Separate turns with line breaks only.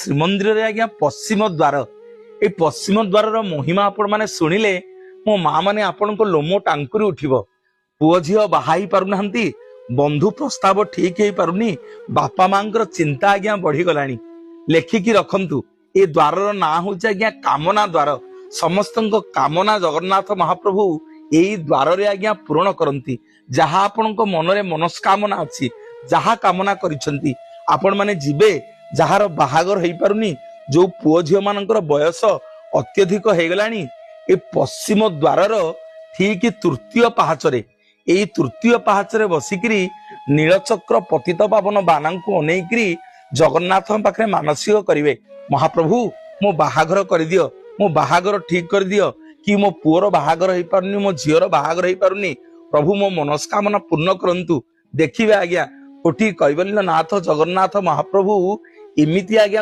ଶ୍ରୀମନ୍ଦିରରେ ଆଜ୍ଞା ପଶ୍ଚିମ ଦ୍ୱାର, ଏଇ ପଶ୍ଚିମ ଦ୍ୱାରର ମହିମା ଆପଣ ମାନେ ଶୁଣିଲେ ମୋ ମା ମାନେ ଆପଣଙ୍କ ଲୋମ ଟାଙ୍କୁରି ଉଠିବ। ପୁଅ ଝିଅ ବାହା ହେଇ ପାରୁନାହାନ୍ତି, ବନ୍ଧୁ ପ୍ରସ୍ତାବ ଠିକ ହେଇପାରୁନି, ବାପା ମାଙ୍କର ଚିନ୍ତା ଆଜ୍ଞା ବଢିଗଲାଣି। ଲେଖିକି ରଖନ୍ତୁ, ଏ ଦ୍ୱାରର ନାଁ ହଉଛି ଆଜ୍ଞା କାମନା ଦ୍ୱାର। ସମସ୍ତଙ୍କ କାମନା ଜଗନ୍ନାଥ ମହାପ୍ରଭୁ ଏଇ ଦ୍ୱାରରେ ଆଜ୍ଞା ପୂରଣ କରନ୍ତି। ଯାହା ଆପଣଙ୍କ ମନରେ ମନସ୍କାମନା ଅଛି, ଯାହା କାମନା କରିଛନ୍ତି, ଆପଣ ମାନେ ଯିବେ। ଯାହାର ବାହାଘର ହେଇପାରୁନି, ଯୋଉ ପୁଅ ଝିଅ ମାନଙ୍କର ବୟସ ଅତ୍ୟଧିକ ହେଇଗଲାଣି, ଏ ପଶ୍ଚିମ ଦ୍ୱାରର ଠିକ ତୃତୀୟ ପାହାଚରେ, ଏଇ ତୃତୀୟ ପାହାଚରେ ବସିକିରି ନୀଳଚକ୍ର ପତିତ ପାବନ ବାନାଙ୍କୁ ଅନେଇକିରି ଜଗନ୍ନାଥଙ୍କ ପାଖରେ ମାନସିକ କରିବେ, ମହାପ୍ରଭୁ ମୋ ବାହାଘର କରିଦିଅ, ମୋ ବାହାଘର ଠିକ କରିଦିଅ, କି ମୋ ପୁଅର ବାହାଘର ହେଇପାରୁନି, ମୋ ଝିଅର ବାହାଘର ହେଇପାରୁନି, ପ୍ରଭୁ ମୋ ମନସ୍କାମନା ପୂର୍ଣ୍ଣ କରନ୍ତୁ। ଦେଖିବେ ଆଜ୍ଞା, କୋଟି କୈବଲ୍ୟ ନାଥ ଜଗନ୍ନାଥ ମହାପ୍ରଭୁ ଏମିତି ଆଜ୍ଞା